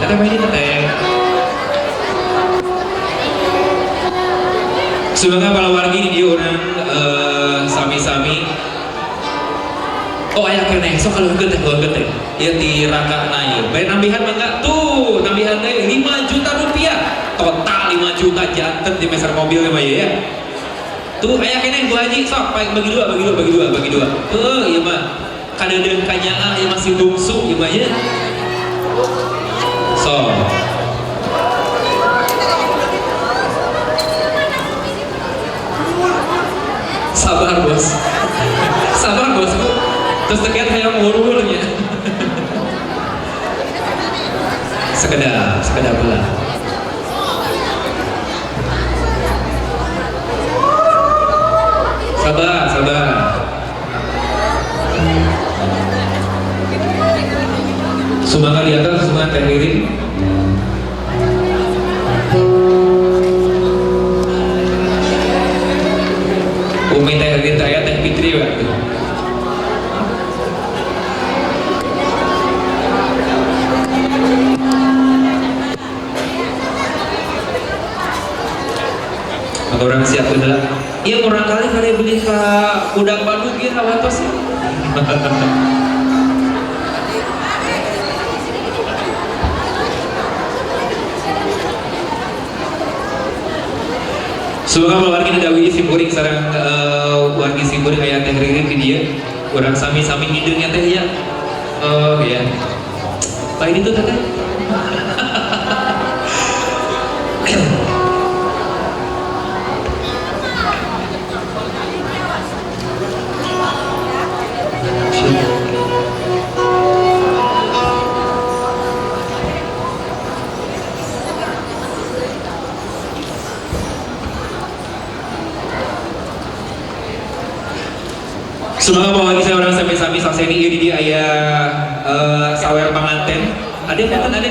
Teteh main ini teteh. Semoga para wargi di dieu urang sami-sami. Oh aya keneh, sok kalau teh kalau teh. Ya di raka ieu. Bari nambihan mangga tuh, nambihan deui 5 juta rupiah. Total 5 juta janten di meser mobil mah ya. Tuh aya keneh Bu Haji, sok bagi dua, bagi dua, bagi dua, bagi dua. Heuh, ieu mah kadeudeuh kanyaah ieu masih bungsu ieu mah ya. Sok. Sabar bos, sabar bosku. Terus tekian hayang ngururnya. Sekedar, sekedar belah. Sabar, sabar. Semoga di atas semua Teh Ririn. Umi Teh Ririn teh aya Teh Fitri waktu. Maka orang siap heula. Iya murang kali kali beli ka budak Bandung ieu kawatos ya. Semoga wargi dawi simkuring sareng wargi simkuring aya Teh Ririn di dieu. Urang sami-sami hideungnya teh ya. Oh ya. Lain itu teteh. Semoga bahwa saya orang sami-sami sakseni ieu di dieu aya sawer panganten. Ade punten ade.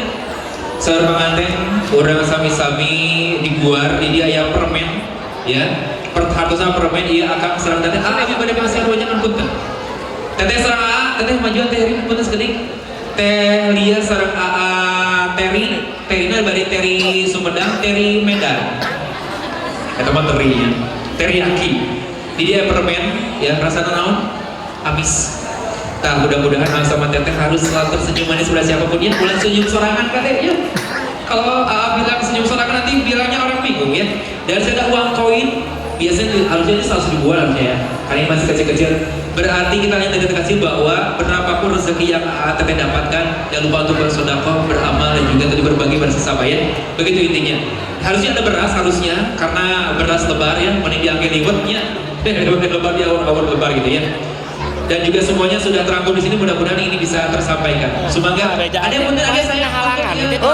Sawer panganten urang sami-sami diguar di dieu aya permen ya. Hartosna permen ieu akang sareng teteh. Ah ieu bade masih jangan punten. Teteh sareng AA, teteh majuan Teh Rin punten sakedik. Teh Lia sareng AA Teri, Terina bade Teri Sumedang, Teri Medan. Eta mah teri nya. Teriyaki. Di dia permen ya rasanya naon? Amis. Nah, mudah-mudahan sama teteh harus selalu tersenyum manis pada siapapun ya. Bulan senyum sorangan kan ya. Kalau AA bilang senyum sorangan nanti bilangnya orang bingung ya. Dan saya ada uang koin biasanya harusnya ini 100 ribuan harusnya ya. Karena ini masih kecil-kecil. Berarti kita lihat dari kecil bahwa berapapun rezeki yang AA teteh dapatkan, jangan lupa untuk bersedekah, beramal dan juga tadi berbagi pada sesama ya. Begitu intinya. Harusnya ada beras harusnya karena beras lebar ya, mending diangkat liwetnya. Lebar di awal-awal lebar gitu ya. Dan juga semuanya sudah terangkum di sini, mudah-mudahan ini bisa tersampaikan. Semoga ada yang penting ada saya halangan. Oh,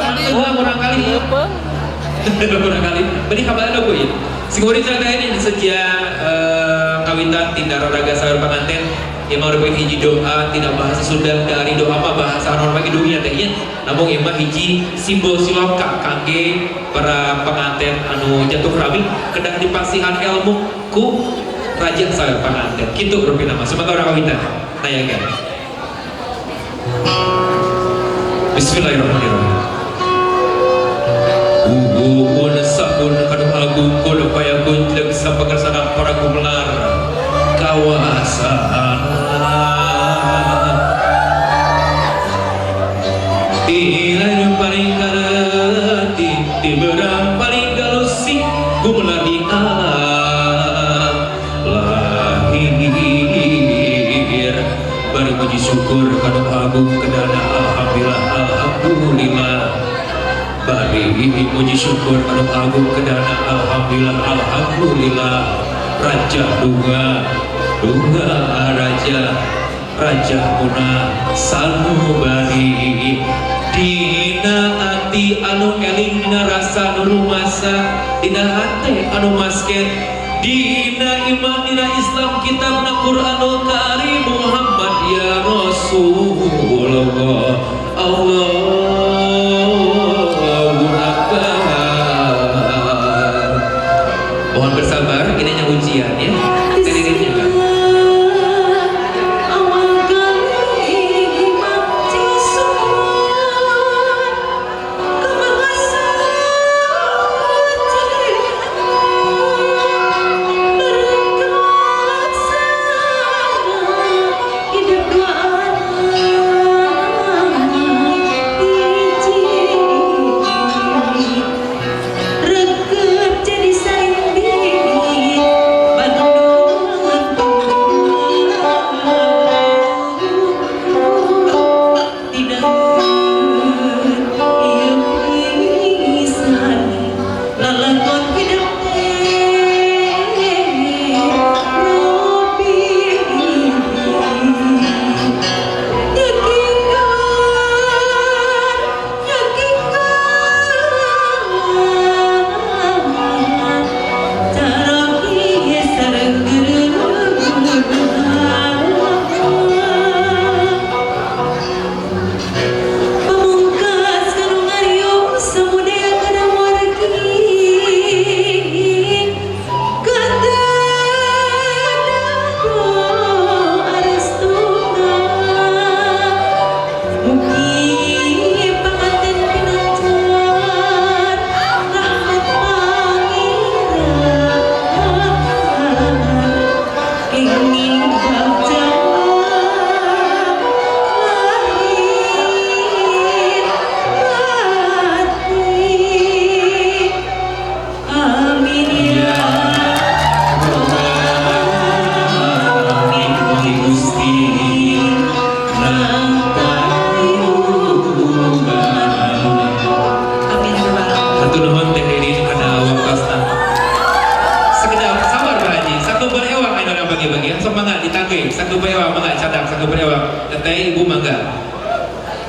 kurang kali. Kurang kali. Beri kabar dong ya. Singuri cerita ini sejak kawitan tindak raga sawer pengantin yang mau hiji doa tidak bahasa Sunda dari doa apa bahasa norma dunia teh nya. Namun ieu mah hiji simbol siloka kangge para pengantin anu jatuh rami kedah dipasihan ilmu ku raja sawer pengantin. Kitu rupina mah. Semoga orang kawitan tayakan. Bismillahirrahmanirrahim. Ugun sabun kanu agung kulo payakun jelek sapakersana para gumelar kawasana tilain paling kareti tiberang paling galusi gumelar di alam lahir bari puji syukur kanu agung kedana alhamdulillah alhamdulillah bari puji syukur kanu agung kedana alhamdulillah alhamdulillah raja dunga dunga raja raja muna sanubari dina ati anu eling dina rasa nu rumasa dina hate anu masket dina iman dina Islam kitabna Qur'anul Karim Muhammad ya Rasulullah Allahu Akbar. Mohon bersabar, ini hanya ujian ya.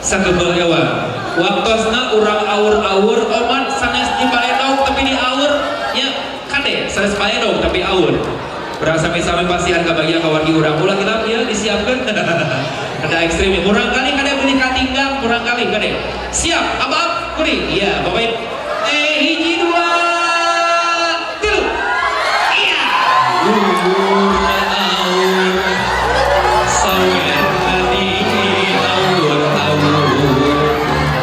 Sagebel hewan. Waktosna urang aur-aur oman sanes di paledog tapi di aur nya kade sanes paledog tapi aur. Urang sami-sami pasihan kabagia ka wargi urang. Ulah kita ya disiapkan. Ada ekstrim ya. Murang kali kade beli katinggang, murang kali kade. Siap, abab kuring. Iya, Bapak Ibu. Hiji dua tilu. Iya. Urang aur sawer di aur aur.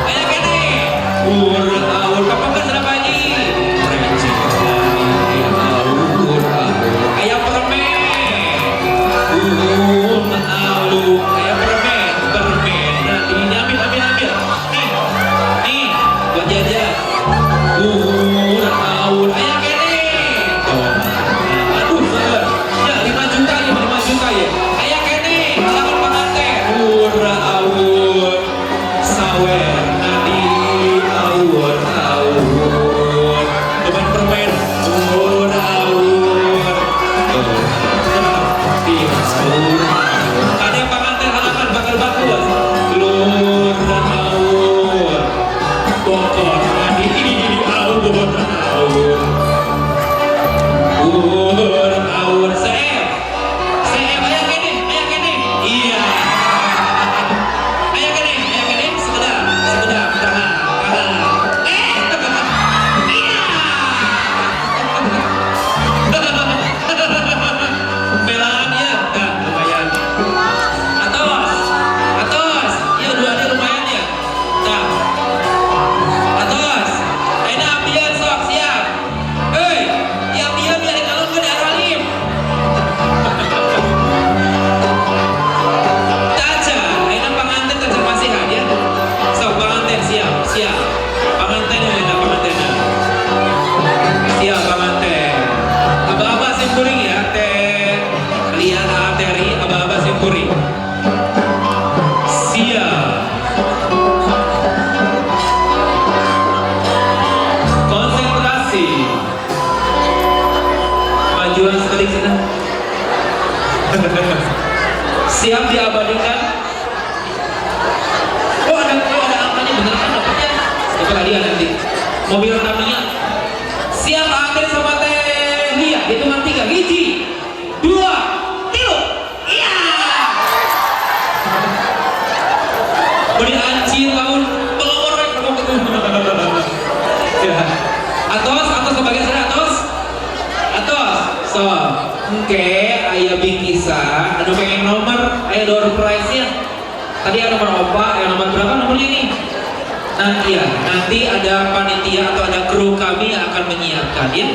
Aya kene. Ur aur kapan sana pagi. Receh di aur aur. Aya permen. Alung aya permen, permen. Nah, ini ambil ambil ambil. Nih. Nih, buat jajan. Ur aur aya kene. Tuh. Aduh, seueur. Ya, 5 juta ya, 5 juta ya. Aya kene, halangan panganten. Ur aur sawer di aur aur. Permen permen. Ur aur. Tuh. Di aur aur. Ada panganten halangan bakal bagus. Lur aur. Bokor di aur aur. Ur aur seep. Seep aya kene, aya kene. Iya. Aya kene, aya kene sekedap, sekedap, tahan, tahan. Eh. Iya. Belaan ya, nah, lumayan. Atos, atos, iya dua ada lumayan ya. Nah, atos, ini abdian sok siap. Hei, ya abdian biar kalau ke daerah alim. Taca, ini panganten taca masihan ya. Sok panganten siap, siap. Panganten ya, ini panganten. Siap panganten. Aba-aba simkuring ya, teh Lia Teri, aba-aba simkuring. Siap. Konsentrasi. Majuan sekedik sana. Siap diabadikan. Oh ada angkanya bener kan dapatnya? Dapat hadiah nanti. Mobil Tamiya. Siap Ade sama Teh Lia, hitungan 3. 1, 2, 3. Iya. Beli anjir tahun pelorek ya. Atos, atos kebagian sana atos. Atos. So, oke, aya bingkisan, anu pengen nomor, aya door prize-nya. Tadi ada nomor opa, ada nomor berapa nomornya ini? Nanti ya, nanti ada panitia atau ada kru kami yang akan menyiapkan ya.